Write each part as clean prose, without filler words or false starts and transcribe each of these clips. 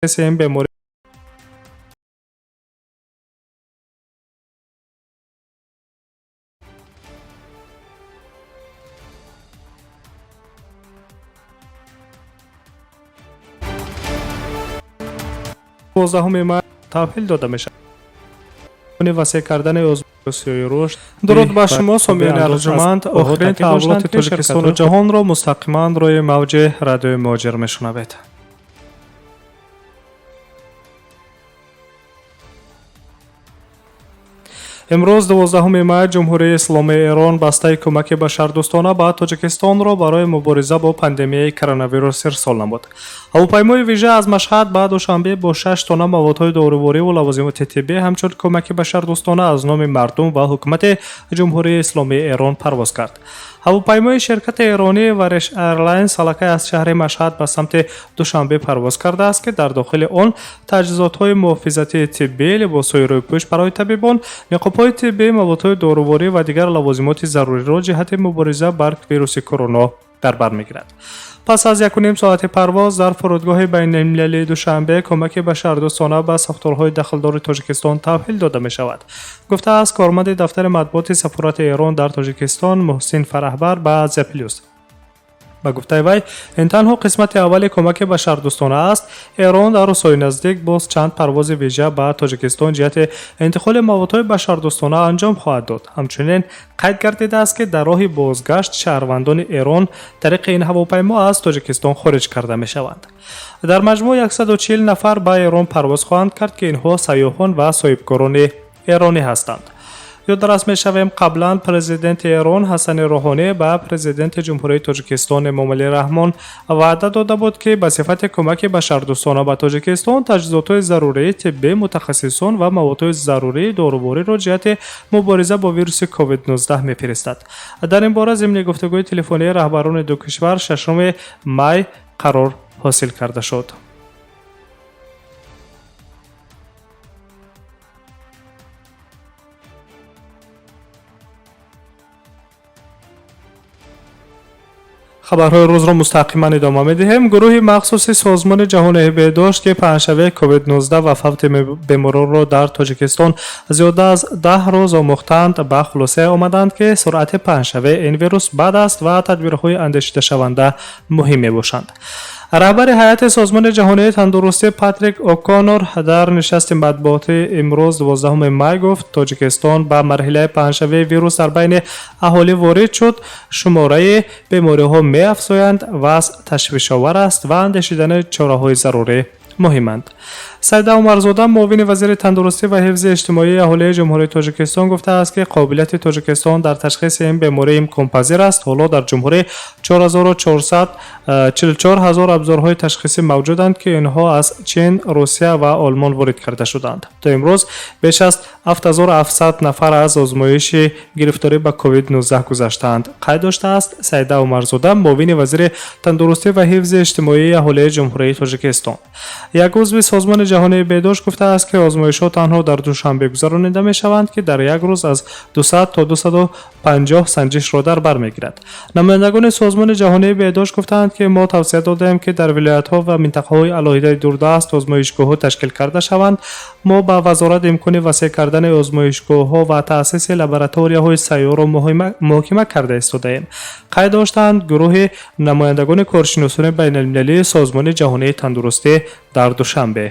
Ин беморӣ 12 май таҳвил дода мешавад. Васеъ кардани озмоишҳои рушд. Дуруд ба шумо, сомиёни арҷуманд. Охирин таҳаввулоти Тоҷикистону ҷаҳонро мустақиман рӯи мавҷи радиои Муҳоҷир мешунавед. Имрӯз, 12 май, Ҷумҳурии Исломии Эрон бастаи кӯмаки башардӯстона ба Тоҷикистонро барои мубориза бо пандемияи коронавирус ирсол намуд. Ҳавопаймои вижа аз Машҳад ба Душанбе бо 6 тонна маводҳои доруворӣву лавозимоти тиббӣ ҳамчун кӯмаки башардӯстона аз номи мардум ва ҳукумати Ҷумҳурии Исломии Эрон парвоз кард. Ҳавопаймои ширкати эронӣ Вареш Airlines аллакай аз шаҳри Машҳад ба самти Душанбе парвоз кардааст, ки дар дохили он таҷҳизотҳои муҳофизатии тиббӣ, либосҳои рӯйпӯш барои табибон, ниқобҳои тиббӣ, маводҳои доруворӣ ва дигар лавозимоти заруриро ҷиҳати мубориза бар вируси корона дар бар мегирад. Пас аз 1,5 соати парвоз дар фурудгоҳи байналмилалии Душанбе кӯмаки башардӯстона ба сохторҳои дахлдори Тоҷикистон таҳвил дода мешавад, гуфтааст корманди дафтари матбуоти сафорати Эрон дар Тоҷикистон Муҳсин Фараҳбар ба Азия Плюс. Ба гуфтаи вай, ин танҳо қисмати аввали кӯмаки башардӯстона аст. Эрон дар рӯзҳои наздик боз чанд парвози вижа ба Тоҷикистон ҷиҳати интиқоли маводҳои башардӯстона анҷом хоҳад дод. Ҳамчунин қайд гардидааст, ки дар роҳи бозгашт шаҳрвандони Эрон тариқи ин ҳавопаймо аз Тоҷикистон хориҷ карда мешаванд. Дар маҷмӯъ 140 нафар ба Эрон парвоз хоҳанд кард, ки инҳо сайёҳон ва соҳибкорони эронӣ ҳастанд. Ёдрас мешавем, қаблан президенти Эрон Ҳасани Рӯҳонӣ ба президенти Ҷумҳурии Тоҷикистон Эмомалӣ Раҳмон ваъда дода буд, ки ба сифати кӯмаки башардӯстона ба Тоҷикистон таҷҳизотҳои зарурии тиббӣ, мутахассисон ва маводҳои зарурии дорувориро ҷиҳати мубориза бо вируси COVID-19 мефиристад. Дар ин бора зимни гуфтугӯи телефонии раҳбарони ду кишвар 6 май қарор ҳосил карда шуд. Хабарҳои рӯзро мустақиман идома медиҳем. Гурӯҳи махсуси Созмони Ҷаҳонии беҳдошт, ки паҳншавии COVID-19 ва фавти беморонро дар Тоҷикистон зиёда аз 10 рӯз омӯхтанд, ба хулосае омаданд, ки суръати паҳншавии ин вирус бад аст ва тадбирҳои андешидашаванда муҳим мебошанд. Раҳбари ҳайати Созмони Ҷаҳонии тандурустӣ Патрик О'Коннор дар нишасти матбуотӣ имрӯз, 12 май, гуфт, Тоҷикистон ба марҳилаи паҳншавии вирус дар байни аҳолӣ ворид шуд, шумораи бемориҳо меафзоянд, вазъ ташвишовар аст ва андешидани чораҳои зарурӣ муҳиманд. Саида Умарзода, муовини вазири тандурустӣ ва ҳифзи иҷтимоии аҳолии Ҷумҳурии Тоҷикистон, гуфтааст, ки қобилияти Тоҷикистон дар ташхиси ин беморӣ имконпазир аст. Ҳоло дар ҷумҳурӣ 4444 ҳазор абзорҳои ташхисӣ мавҷуданд, ки инҳо аз Чин, Русия ва Олмон ворид карда шуданд. То имрӯз беш аз 7700 нафар аз озмоиши гирифторӣ ба COVID-19 гузаштаанд, қайд доштааст Саида Умарзода, муовини вазири тандурустӣ ва ҳифзи иҷтимоии аҳолии Ҷумҳурии Тоҷикистон. Як узви Созмони Ҷаҳонии беҳдошт гуфтааст, ки озмоишҳо танҳо дар Душанбе гузаронида мешаванд, ки дар як рӯз аз 200 то 250 санҷишро дар бар мегирад. Намояндагони Созмони Ҷаҳонии беҳдошт гуфтаанд, ки мо тавсия додаем, ки дар вилоятҳо ва минтақаҳои алоҳидаи дурдаст озмоишгоҳҳо ташкил карда шаванд. Мо ба вазорат имкони васеъ кардани озмоишгоҳҳо ва таъсиси лабораторияҳои сайёрро муҳокима карда истодаем, қайд доштанд гурӯҳи намояндагони коршиносони байналмилалии Созмони Ҷаҳонии тандурустӣ дар Душанбе.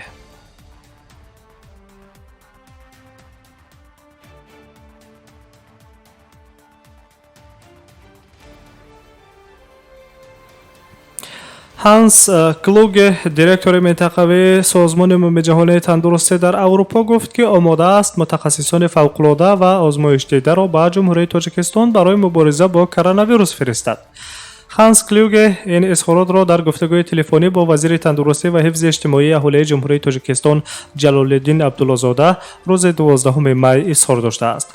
Ҳанс Клуге, директори минтақавии Созмони Умумиҷаҳонии тандурустӣ дар Аврупо, гуфт, ки омода аст мутахассисони фавқулода ва озмоишдидаро ба Ҷумҳурии Тоҷикистон барои мубориза бо коронавирус фиристад. Ханс Клюге ин изҳоротро дар гуфтугӯи телефонӣ бо вазири тандурустӣ ва ҳифзи иҷтимоии аҳолии Ҷумҳурии Тоҷикистон Ҷалолиддин Абдуллозода рӯзи 12 май изҳор доштааст.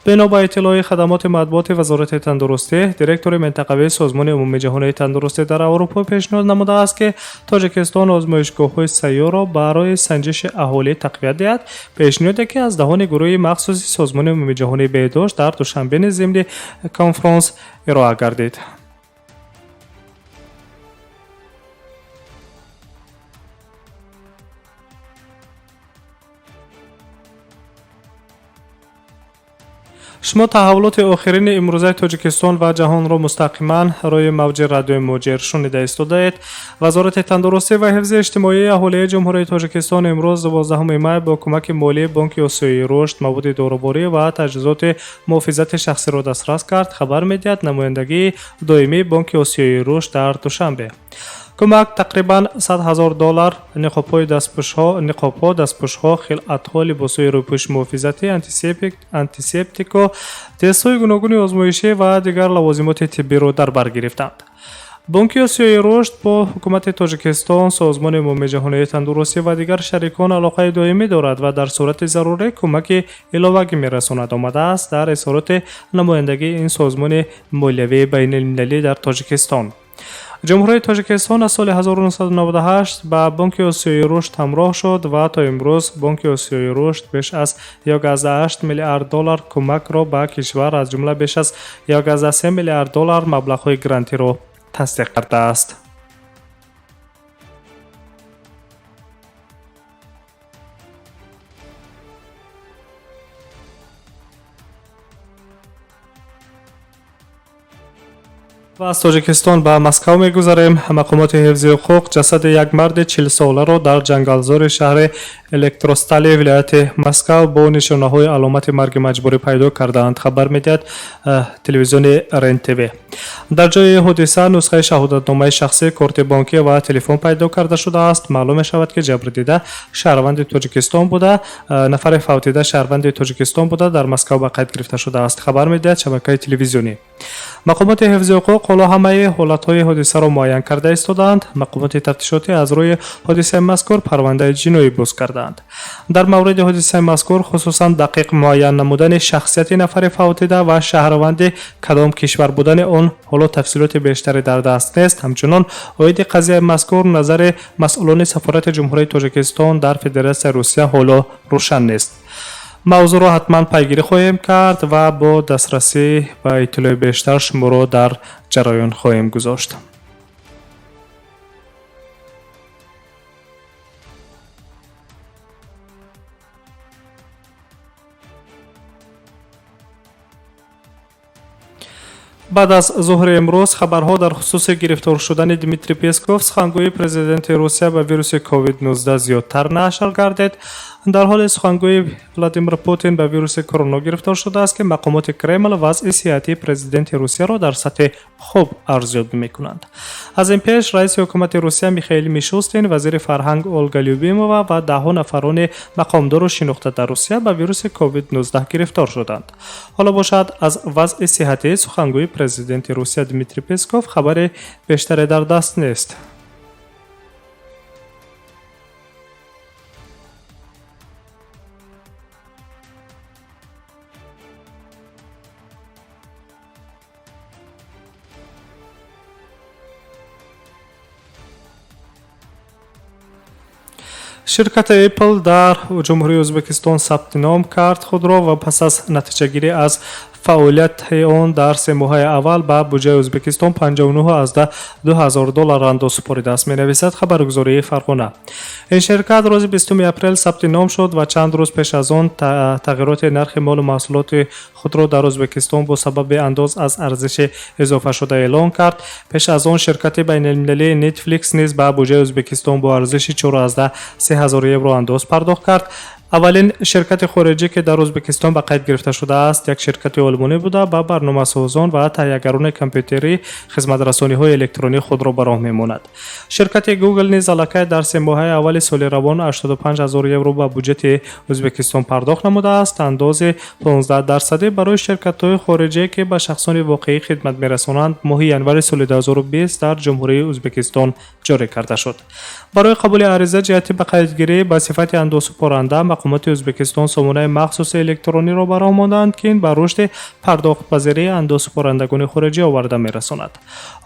Бино ба иттилои хадамоти матбуоти Вазорати тандурустӣ, директори минтақавии Созмони Умумиҷаҳонии тандурустӣ дар Аврупо пешниҳод намудааст, ки Тоҷикистон озмоишгоҳҳои сайёрро барои санҷиши аҳолӣ тақвият диҳад, пешниҳоде ки аз даҳони гурӯҳи махсуси Созмони Умумиҷаҳонии беҳдошт дар Душанбе низ зимни конфронс ироа гардид. Шумо таҳаввулоти охирини имрӯзаи Тоҷикистон ва ҷаҳонро мустақиман рӯи мавҷи радиои Муҳоҷир шунида истодаед. Вазорати тандурустӣ ва ҳифзи иҷтимоии аҳолии Ҷумҳурии Тоҷикистон имрӯз 12 май бо кӯмаки молии Бонки Осиёии рушд маводи доруборӣ ва таҷҳизоти муҳофизати шахсиро дастрас кард, хабар медиҳад намояндагии доимии Бонки Осиёии рушд дар Душанбе. Кӯмак тақрибан 100 ҳазор доллар, ниқобҳои дастпӯшҳо, ниқобҳо, дастпӯшҳо, хилъатҳо, либосҳои рӯпӯши муҳофизатӣ, антисептику, тестҳои гуногуни озмоишӣ ва дигар лавозимоти тиббиро дар бар гирифтанд. Бонки Осиёи рушд бо ҳукумати Тоҷикистон, Созмони Умумии Ҷаҳонии Тандурустӣ ва дигар шарикон алоқаи доимӣ дорад ва дар сурати зарурӣ кӯмаки иловагӣ мерасонад, омадааст дар изҳороти намояндагии ин созмони молиявии байналмилалӣ дар Тоҷикистон. Ҷумҳурии Тоҷикистон аз соли 1998 ба Бонки Осиёии рушд ҳамроҳ шуд ва то имрӯз Бонки Осиёии рушд беш аз 1,8 миллиард доллар кӯмакро ба кишвар, аз ҷумла беш аз 1,3 миллиард доллар маблағҳои грантиро тасдиқ кардааст. Ва аз Тоҷикистон ба Москав мегузарем. Мақомоти ҳифзи ҳуқуқ ҷасади як марди 40-соларо дар ҷангалзори шаҳри Электростали вилояти Москав бо нишонаҳои аломати марги маҷбурӣ пайдо кардаанд, хабар медиҳад телевизиони РЕН-ТВ. Дар ҷои ҳодиса нусхаи шаҳодатномаи шахсӣ, корти бонкӣ ва телефон пайдо карда шудааст. Маълум мешавад, ки ҷабрдида шаҳрванди Тоҷикистон буда, нафари фавтида шаҳрванди Тоҷикистон буда, дар Москав ба қайд гирифта шудааст, хабар медиҳад шабакаи телевизионӣ. Мақомоти ҳифзи ҳуқуқ ҳоло ҳамаи ҳолатҳои ҳодисаро муайян карда истодаанд. Мақомоти тафтишотӣ аз рӯи ҳодисаи мазкур парвандаи ҷиноӣ боз кардаанд. Дар мавриди ҳодисаи мазкур, хусусан дақиқ муайян намудани шахсияти нафари фавтида ва шаҳрванди кадом кишвар будани он ҳоло тафсилоти бештаре дар даст нест. Ҳамчунон оиди қазияи мазкур назари масъулони сафорати Ҷумҳурии Тоҷикистон дар Федератсияи Русия ҳоло рӯшан нест. Мавзӯъро ҳатман пайгирӣ хоҳем кард ва бо дастрасӣ ба иттилои бештар шуморо дар ҷараён хоҳем гузошт. Баъд аз зуҳри имрӯз хабарҳо дар хусуси гирифтор шудани Дмитрий Песков, сухангӯи президенти Русия, ба вируси COVID-19 зиёдтар нашр гардид. Дар ҳоле сухангӯи Владимир Путин ба вируси корона гирифтор шудааст, ки мақомоти Кремл вазъи сиҳатии президенти Русияро дар сатҳи хуб арзёбӣ мекунанд. Аз ин пеш раиси ҳукумати Русия Михаил Мишустин, вазири фарҳанг Олга Любимова ва даҳҳо нафарони мақомдору шинохта дар Русия ба вируси COVID-19 гирифтор шуданд. Ҳоло бошад, аз вазъи сиҳатии сухангӯи президенти Русия Дмитрий Песков хабари бештаре дар даст нест. Ширкати Apple дар Ҷумҳурии Ӯзбекистон сабти ном кард худро ва пас аз натиҷагирӣ аз фаъолияти он дар 3 моҳаи аввал ба буҷаи Ӯзбекистон 59,2 ҳазор доллар андоз супоридааст, менависад хабаргузории Фарғона. Ин ширкат рӯзи 20 апрел сабти ном шуд ва чанд рӯз пеш аз он тағйироти нархи молу маҳсулоти худро дар Ӯзбекистон бо сабаби андоз аз арзиши изофашуда эълон кард. Пеш аз он ширкати байналмилалии Netflix низ ба буҷаи Ӯзбекистон бо арзиши 4,3 ҳазор евро андоз пардохт кард. Аввалин ширкати хориҷӣ, ки дар Ӯзбекистон ба қайд гирифта шудааст, як ширкати олмонӣ буда, ба барномасозон ва таҳиягарони компютерӣ хизматрасониҳои электронӣ худро ба роҳ мемонад. Ширкати Google низ аллакай дар 3 моҳаи аввали соли равон 85 ҳазор евро ба буҷети Ӯзбекистон пардохт намудааст. Андози 15 дарсадӣ барои ширкатҳои хориҷие, ки ба шахсони воқеӣ хидмат мерасонанд, моҳи январи соли 2020 дар Ҷумҳурии Ӯзбекистон ҷорӣ карда шуд. Барои қабули ариза ҷиҳати ба қайдгирӣ ба сифати андозсупоранда мақомоти Ӯзбекистон сомонаи махсуси электрониро ба роҳ монданд, ки ин ба рушди пардохтпазирии андозсупорандагони хориҷӣ оварда мерасонад.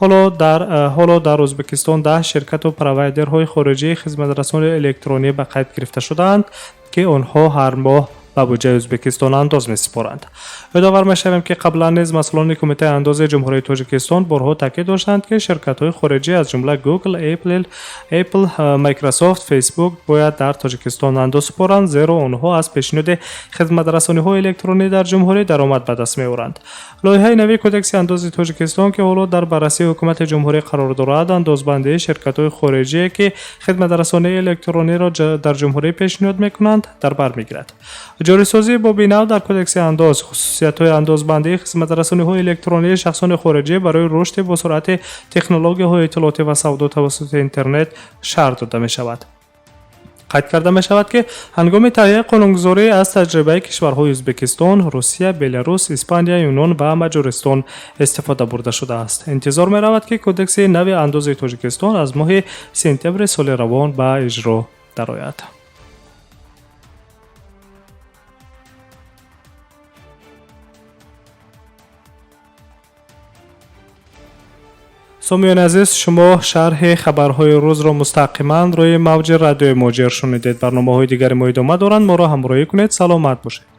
Ҳоло дар Ӯзбекистон 10 ширкату провайдерҳои хориҷии хизматрасони электронӣ ба қайд гирифта шудаанд, ки онҳо ҳар моҳ ба Ба буҷаи Ӯзбекистон андоз месупоранд. Ёдовар мешавем, ки қаблан низ масъулони Кумитаи андози Ҷумҳурии Тоҷикистон борҳо таъкид доштанд, ки ширкатҳои хориҷӣ, аз ҷумла Google, Apple, Microsoft, Facebook бояд дар Тоҷикистон андоз супоранд, зеро онҳо аз пешниҳоди хизматрасониҳои электронӣ дар ҷумҳурӣ даромад ба даст меоранд. Лоиҳаи нави Кодекси андози Тоҷикистон, ки ҳоло дар баррасии ҳукумати ҷумҳурӣ қарор дорад, андозбандии ширкатҳои хориҷие, ки хизматрасонии электрониро дар ҷумҳурӣ пешниҳод мекунанд, дар бар мегирад. Ҷорисозии боби нав дар Кодекси андоз хусусиятҳои андозбандии хизматрасониҳои электронии шахсони хориҷӣ барои рушди босуръати технологияҳои иттилоотӣ ва савдо тавассути интернет шарҳ дода мешавад. Қайд карда мешавад, ки ҳангоми таҳияи қонунгузорӣ аз таҷрибаи кишварҳои Ӯзбекистон, Русия, Беларус, Испания, Юнон ва Маҷористон истифода бурда шудааст. Интизор меравад, ки Кодекси нави андози Тоҷикистон аз моҳи сентябри соли равон ба иҷро дарояд. Сомиёни азиз, шумо шарҳи хабарҳои рӯзро мустақиман рӯи мавҷи радиои Муҳоҷир шунидед. Барномаҳои дигари мо идома доранд, моро ҳамроҳӣ кунед. Саломат бошед.